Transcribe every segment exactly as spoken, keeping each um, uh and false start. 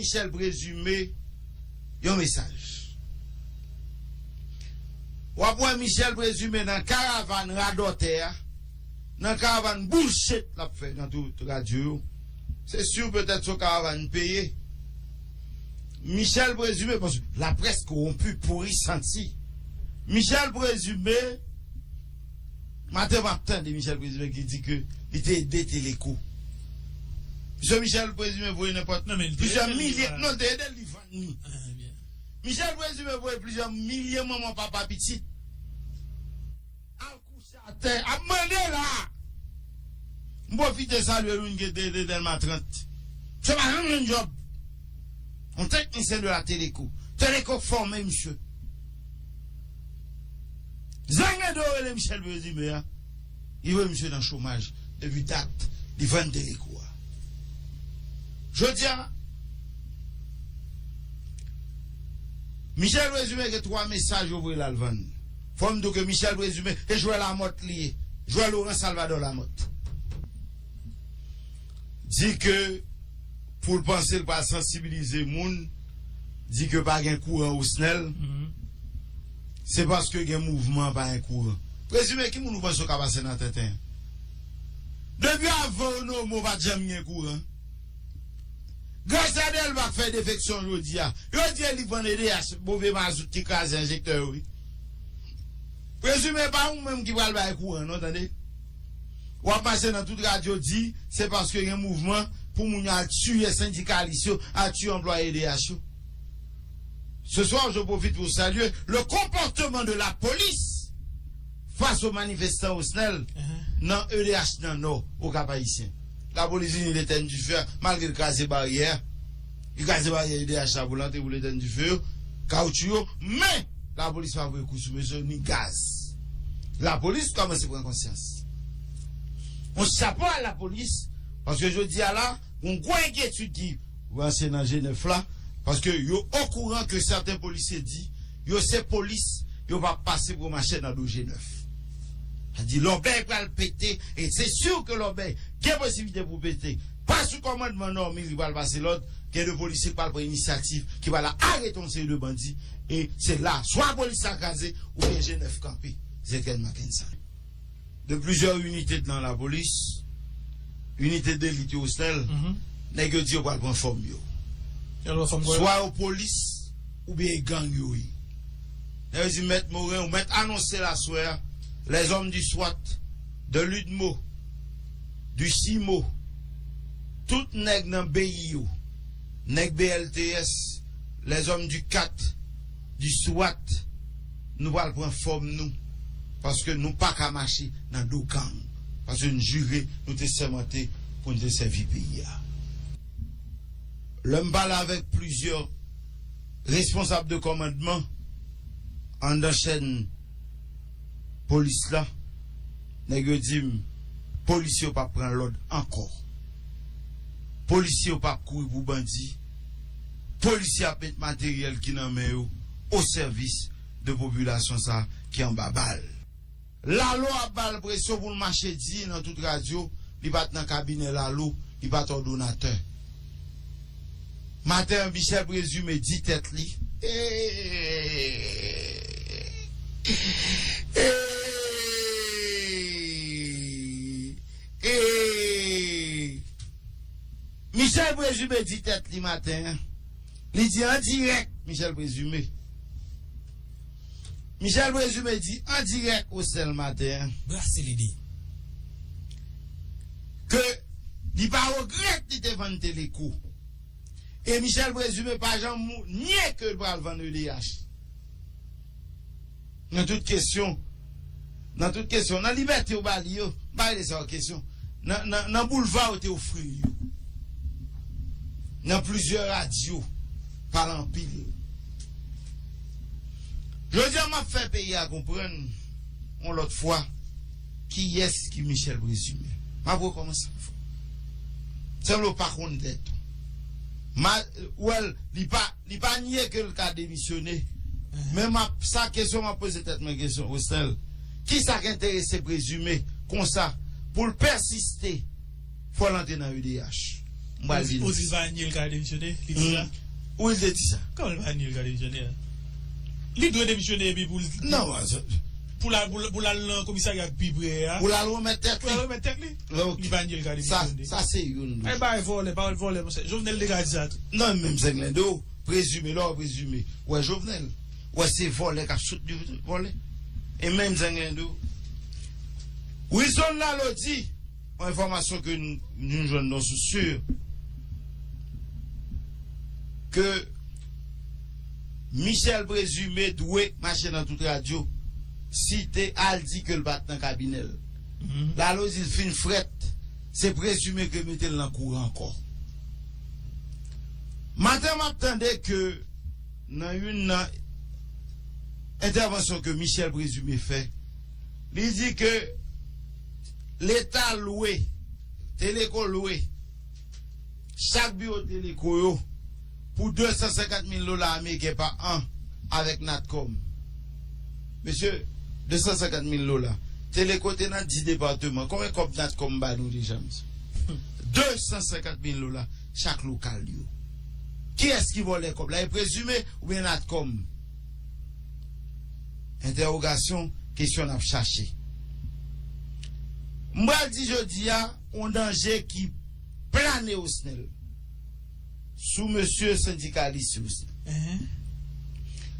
Michel Présumé yon mesaj. W ap wè Michel Présumé nan karavàn radòtè a, nan karavàn bullshit l ap fè nan tout radyo yo. Se si petèt se yon karavàn peye. Michel Présumé, paske laprès kowonpi, pouri, santi. Michel Présumé, maten m ap tande Michel Présumé ki di ke li te ede Teleco. Misye Michel Présumé voye nenpòt plizyè milye, non, li te ede li vann li. Michel Présumé voye plizyè milye manman, papa, pitit al kouche atè, ap mande la. M pwofite salye youn ki te ede Dèlma trant. Se pa janm jwenn djòb. Yon teknisyen de la Teleco. Teleco fòme misye. Zangando rele Michel Présumé a. Li voye misye nan chomaj. Depi dat, li vann Teleco a. Jodi a, Michel Présumé gen twa mesaj yo voye l al vann. Fò m di w ke Michel Présumé e jwè Lamòt li ye. Jwè Laurent Salvador Lamòt. Di ke pou l panse l pral sansibilize moun, di ke pa gen kouran Osnèl, se paske gen mouvman, pa gen kouran. Présumé, ki moun ou panse w ka pase nan tenten? Depi avan yo nonmen w pa t janm gen kouran. Grasya Delva k fè defeksyon jodi a. Yo di e li vann E D H, move mazout ki kraze enjektè yo, wi. Présumé, pa ou menm ki pral bay kouran, non, tande. W ap pase nan tout radyo di se paske gen mouvman pou moun yo al tiye sendikalis yo, al tiye anplwaye E D H yo. Ce soir, je profite pour saluer le comportement de la police face aux manifestants Osnel nan E D H nan Nò, o Kap Ayisyen. Lapolis vini l etenn dife a, malgre l kraze baryè, li kraze baryè E D H la pou l antre pou l etenn dife yo, kawotchou yo, men lapolis pa voye kou sou mesye yo, ni gaz. Lapolis kòmanse pran konsyans. Yon chapo a lapolis, paske jodi a la, yon gwo enkyetid ki ranse nan G nèf la, paske yo okouran ke sèten polisye di, yo se polis, yo p ap pase gwo machè nan do G nèf. Sa di lòbèy pral pete, e se si ke lòbèy gen posiblite pou pete. Pa sou kòmandman Nòmi li pral pase lòd, gen de polisye ki pral pran inisyativ, ki pral arete yon seri de bandi, e se la, swa polis la kraze, oubyen G nèf kanpe. Zètèn Mackenson. De plizyè inite nan lapolis, inite delit yo Osnel, nèg yo di yo pral pran fòm yo. Swa yo polis, oubyen e gang yo ye. Nèg yo di mèt Moren, ou mèt anonse l aswè a, les hommes du swat, de l'udmo, du cimo, tout nèg nan B I yo, nèg B L T S, les hommes du kat, du swat, nou pral pran fòm nou, paske nou pa ka mache nan do gang, paske n jire, nou te sèmante pou n te sèvi peyi a. Lè m pale avèk plizyè responsab de kòmandman anndan chèn polis la, nèg yo di m, polisye yo p ap pran lòd ankò. Polisye yo p ap kouri pou bandi. Polisye ap met materyèl ki nan men yo o sèvis de popilasyon sa ki anba bal. Lalo ap ba l presyon pou l mache di nan tout radyo, li pa t nan kabinè Lalo, li pa t òdonatè. Maten an, Michel Présumé di tèt li, e, e, e, Michel Présumé di tèt li maten an, li di an dirèk, Michel Présumé. Michel Présumé di an dirèk Osnel maten an, brase lide, ke li pa regrèt li te vann Teleco. E Michel Présumé pa janm nye ke l pral vann E D H. Nan tout kesyon, nan tout kesyon, nan libète yo ba li yo, m pa rele sa yo kesyon. Nan, nan, nan boulva yo te ofri l yo. Nan plizyè radyo, pale anpil. Jodi a, m ap fè peyi a konprann yon lòt fwa kiyès ki Michel Présumé. M ap rekòmanse ankò. Sanble w pa konn tèt ou. Ma-, well, li pa, li pa nye ke l ka demisyone. Men m ap, sa kesyon m ap poze tèt mwen kesyon, Osnel. Kisa k enterese Présumé konsa pou l pèsiste fò l antre nan E D H? M pral di nou. Ozil pa nye l ka demisyone, li di sa. Wi, li te di sa. Kòman l pa nye l ka demisyone a? Li dwe demisyone epi pou l. Non, sa- Pou l al, pou l, pou l al nan komisarya k pi pre a. Pou l al remèt tèt li. Pou l al remèt tèt li. Ok. Li pa nye l ka demisyone. Sa, sa se youn. Ay, bay vòlè, pawòl vòlè, monchè. Jovenel te ka di sa tou. Non, menm Zenglendo, prezime, lè w prezime. Wè Jovenel. Wè se vòlè k ap soutni vòlè. E menm Zenglendo. Wilson Lalo di, yon enfòmasyon ke nou, nou jwenn nan sous si, ke Michel Prezime dwe mache nan tout radyo, site al di ke l pa t nan kabinè l. Lalo di l fin frèt, se Prezime ke mete l nan kouran ankò. Maten m ap tande ke nan youn nan entèvansyon ke Michel Prezime fè, li di ke Leta lwe, Teleco lwe chak biwo Teleco yo pou de san senkant mil dola ameriken pa an avèk Natcom. Mesye, de san senkant mil dola. Teleco te nan dis depatman. Konbyen kòb Natcom ba nou deja, mesye? De san senkant mil dola chak lokal yo. Kiyès ki vòlè kòb la? E Prezime oubyen Natcom? Entèwogasyon, kesyon n ap chache. M pral di jodi a, yon danje ki plane Osnel sou mesye sendikalis yo,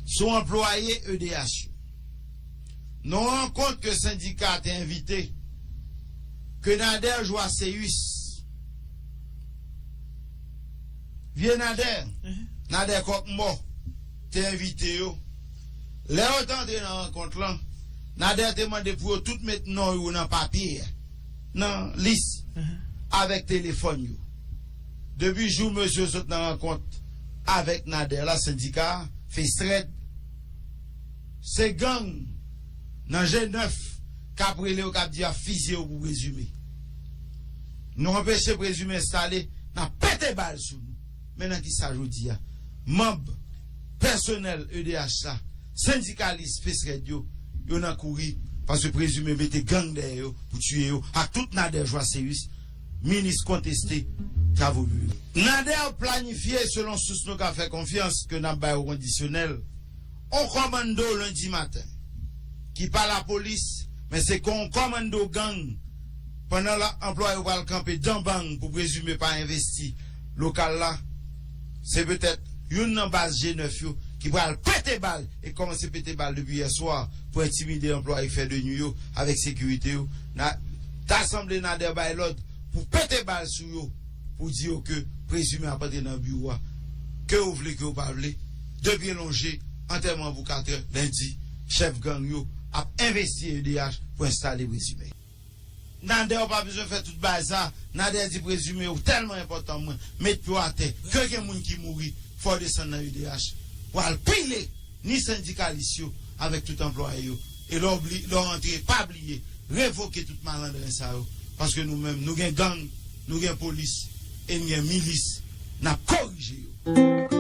sou anplwaye E D H yo. Nan yon rankont ke sendika a te envite, ke Nader Joasséus, vye Nader, Nader Kòkmò, te envite yo. Lè yo te antre nan rankont lan, Nader te mande pou yo tout met non yo nan papye a, nan lis, avèk telefòn yo. Depi jou mesye sot nan rankont avèk Nader la, sendika a, Festred, se gang nan G nèf k ap rele yo, k ap di y ap fizye yo pou Prezime. Nou anpeche Prezime enstale, n ap pete bal sou nou. Men nan kisa jodi a? Manm pèsonèl E D H la, sendikalis Festred yo, yo nan kouri, paske Prezime mete gang dèyè yo pou tiye yo, ak tout Nader Joasséus, minis konteste travo piblik. Nader planifye, selon sous nou ka fè konfyans, ke n ap bay yon kondisyonèl, yon kòmando lendi maten, ki pa lapolis, men se kon yon kòmando gang, pandan la, anplwaye yo pral kanpe dan bang pou Prezime pa envesti lokal la, se petèt youn nan baz G nèf yo ki pral pete bal e kòmanse pete bal depi yè swa pou entimide anplwaye fè de nwi yo avèk sekirite yo. Na, ta sanble Nader bay lòd pou pete bal sou yo, pou di yo ke Prezime ap antre nan biwo a. Ke yo vle, ke yo pa vle, de pye lonje, antèman pou katrè lendi, chèf gang yo ap envesti E D H pou enstale Prezime. Nader pa bezwen fè tout bagay sa. Nader di Prezime ou tèlman enpòtan mwen, met pye w atè, ke gen moun ki mouri, fò w desann nan E D H pou al pile ni sendikalis yo avèk tout anplwaye yo. E lè w bli-, lè w antre, pa bliye revoke tout malandren sa yo, paske nou menm, nou gen gang, nou gen polis, e n gen milis, n ap korije yo.